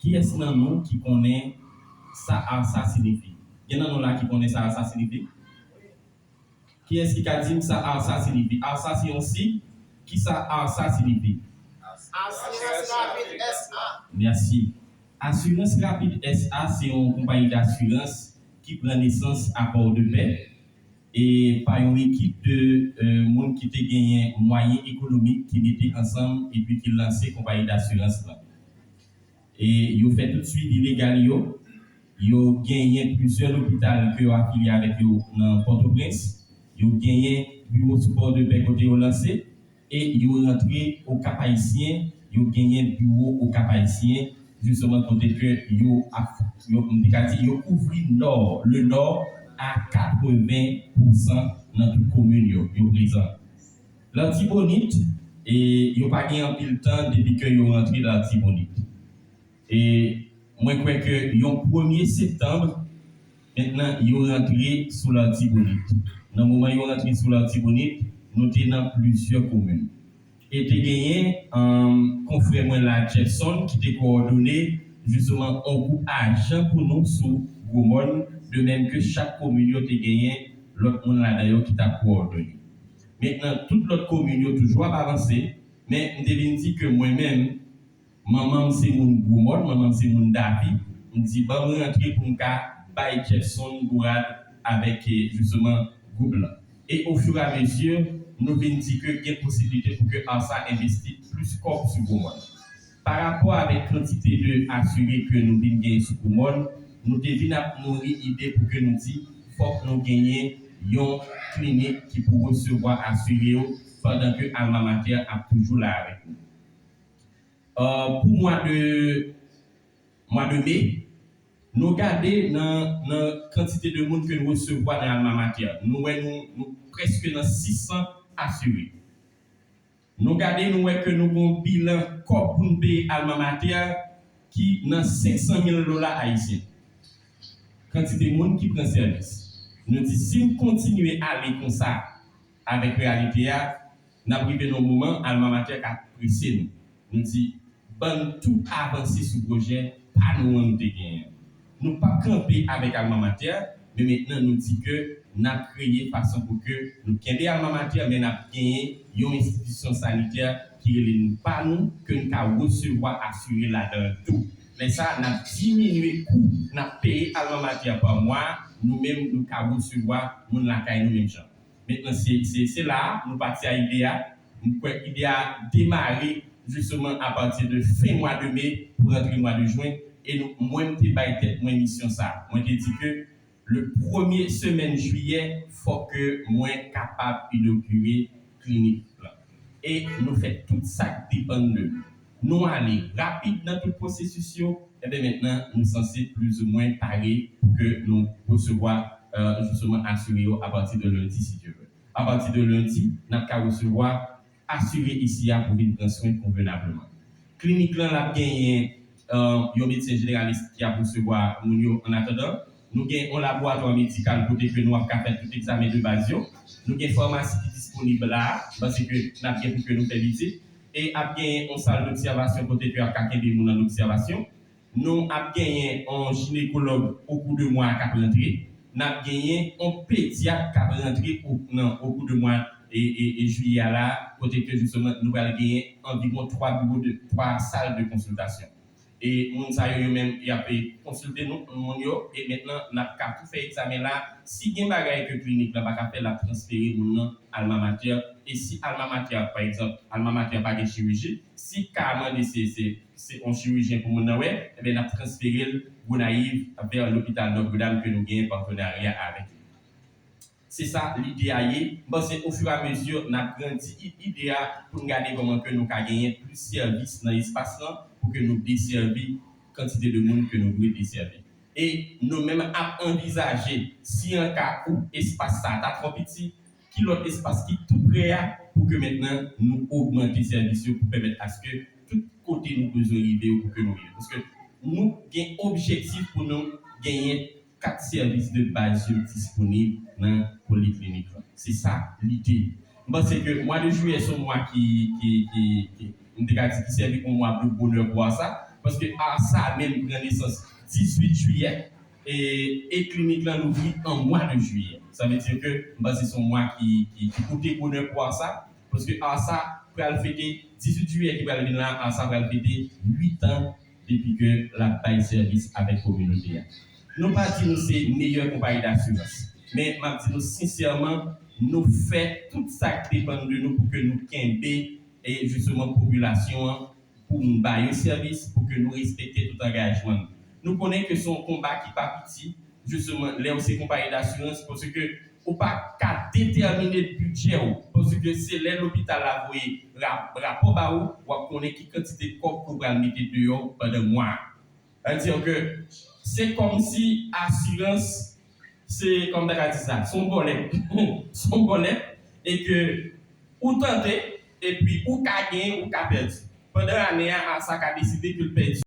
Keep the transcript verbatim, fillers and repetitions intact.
Kiyès nan nou ki konnen sa ARSA siyifi? Gen nan nou la ki konnen sa ARSA siyifi? Kiyès ki ka di m sa ARSA siyifi? ARSA se yon sig. Kisa ARSA siyifi? Asirans Rapid S A. Mèsi. Asirans Rapid S A se yon konpayi dasirans ki pran nesans a Pòdepè e pa yon ekip de euh, moun ki te genyen mwayen ekonomik ki mete ansanm epi ki lanse konpayi dasirans lan. E yo fè tout swivi legal yo. Yo genyen plizyè lopital ke yo afilye avèk yo nan Pòtoprens. Yo genyen biwo sou Pòdepè kote yo lanse. E yo rantre o Kap Ayisyen. Yo genyen biwo o Kap Ayisyen, jisteman kote ke yo ap, yo, m te ka di, yo kouvri nò, le nò a katreven pousan nan tout komin yo, yo prezan. Latibonit, e yo pa gen anpil tan depi ke yo rantre Latibonit. E mwen kwè ke yon premye septanm, mentnan yo rantre sou Latibonit. Nan moman yo rantre sou Latibonit, nou te nan plizyè komin. E te genyen um, konfrè mwen la, Jefferson, ki te kowòdone jisteman yon gwoup ajan pou nou sou Gwomòn, de menm ke chak komin yo te genyen lòt moun ladan yo ki t ap kowòdone. Mentnan, tout lòt komin yo toujou ap avanse, men m te vin di ke mwen menm, manman m se moun Gwomòn, manman m se moun David, m di ban m rantre pou m ka bay Jefferson bourad avèk eh, jisteman gwoup lan. E ofiramezi, nou vin di ke gen posiblite pou ke ARSA envesti plis kòb sou Gwomòn. Pa rapò avèk kantite de asire ke nou vin genyen sou Gwomòn, nou te vin ap nouri ide pou ke nou di fòk nou genyen yon klinik ki pou resevwa asire yo pandan ke Alma Mater ap toujou la avèk nou. Uh, pou mwa de mwa de me, nou gade nan, nan kantite de moun ke nou resevwa nan Alma Mater, nou wè nou, nou prèske nan sis san asire. Nou gade, nou wè ke nou gen yon bilan kòb pou n peye Alma Mater ki nan senk san mil dola ayisyen. Kantite moun ki pran sèvis. Nou di, si n kontinye ale konsa avèk reyalite a, n ap rive nan yon moman, Alma Mater ka prese nou. Nou di, ban n tou avanse sou pwojè pa nou an nou te genyen. Nou p ap kanpe avèk Alma Mater, men mentnan nou di ke n ap kreye fason pou ke nou kenbe Alma Mater, men n ap genyen yon enstitisyon sanitè ki rele nou pa nou, ke n ka resevwa asire ladan l tou. Lè sa a, n ap diminye kou n ap peye Alma Mater pa mwa, nou menm nou ka resevwa moun lakay nou menm jan. Mentnan, se, se, se la a nou pati a ide a. M kwè ide a demare jisteman apati de fen mwa de me pou rantre mwa de jen. E nou, mwen, m te bay tèt mwen misyon sa a. Mwen te di ke le premye semèn jiyè, fòk ke mwen kapab inogire klinik lan. E nou fè tout sa k depann de nou. Nou ale rapid nan tout pwosesis yo, enben mentnan, nou sanse plizoumwen pare pou ke nou resevwa, euh, jisteman, asire yo apati de lendi, si Dye vle. Apati de lendi, n ap ka resevwa asire isi a pou vin pran swen konvenableman. Klinik lan, l ap genyen, euh, yon medsen jeneralis ki ap resevwa moun yo annatandan. Nou gen yon laboratwa medikal kote ke nou ap ka fè tout egzamen de baz yo. Nou gen famasi ki disponib la a, m panse ke n ap gen pou ke nou fè vizit. E ap genyen yon sal d'obsèvasyon kote ke ap ka kenbe moun an obsèvasyon. Nou ap genyen yon jinekològ okou de mwa a k ap rantre. N ap genyen yon pedyat k ap rantre o, nan, okou de mwa e, e, e jiyè a la, kote ke jisteman nou pral genyen anviwon twa biwo de, twa sal de konsiltasyon. E moun sa yo, yo menm, y ap, e, konsilte nou, moun yo, e mentnan, n ap ka tou fè egzamen la. Si gen bagay ke klinik la pa ka fè, l ap transfere moun nan Alma Mater. E si Alma Mater, pa egzanp, Alma Mater pa gen chiriji, si ka a mande se, se, se yon chirijyen pou moun nan wè, enben, n ap transfere l Gonayiv vè lopital Notre Dame ke nou genyen patenarya avèk li. Se sa lide a ye. M panse ofiramezi n ap grandi i-, ide a pou n gade kòman ke nou ka genyen plis sèvis nan espas lan pou ke nou desèvi kantite de moun ke nou dwe desèvi. E nou menm ap anvizaje, si an ka ou espas sa a ta twò piti, ki lòt espas ki tou prè a pou ke mentnan nou ogmante sèvis yo pou pèmèt aske tout kote nou bezwen rive yo pou ke nou rive. Paske nou gen objektif pou nou genyen kat sèvis de baz yo disponib nan poliklinik lan. Se sa lide. M panse ke mwa de jiyè se yon mwa ki, ki, ki, ki, m te ka di ki sèvi yon mwa de bonè pou ARSA, paske ARSA menm pran nesans dizuit jiyè, e, e klinik lan louvri an mwa de jiyè. Sa vle di ke m panse se yon mwa ki, ki, ki pote bonè pou ARSA, paske ARSA pral fete dizuit jiyè ki pral vin la, ARSA pral fete uit an depi ke l ap bay sèvis avèk kominote a. Nou pa di nou se meyè konpayi dasirans, men m ap di nou sensèman, nou fè tout sa k depann de nou pou ke nou kenbe e jisteman popilasyon an, pou n ba yo sèvis, pou ke nou respekte tout angajman nou. Nou konnen ke se yon konba ki pa piti, jisteman, lè w se konpayi dasirans, paske ou pa ka detèmine bidjè w, paske se lè lopital la voye ra- rapò ba ou, w ap konnen ki kantite kòb ke w pral mete deyò pandan mwa a. Sa vle di ke se kòmsi asirans, se, kòman m ta ka di sa, se yon bòlèt. Se yon bòlèt, e ke ou tante, epi ou ka genyen, ou ka pèdi. Pandan ane a, ARSA ka deside ke l pèdi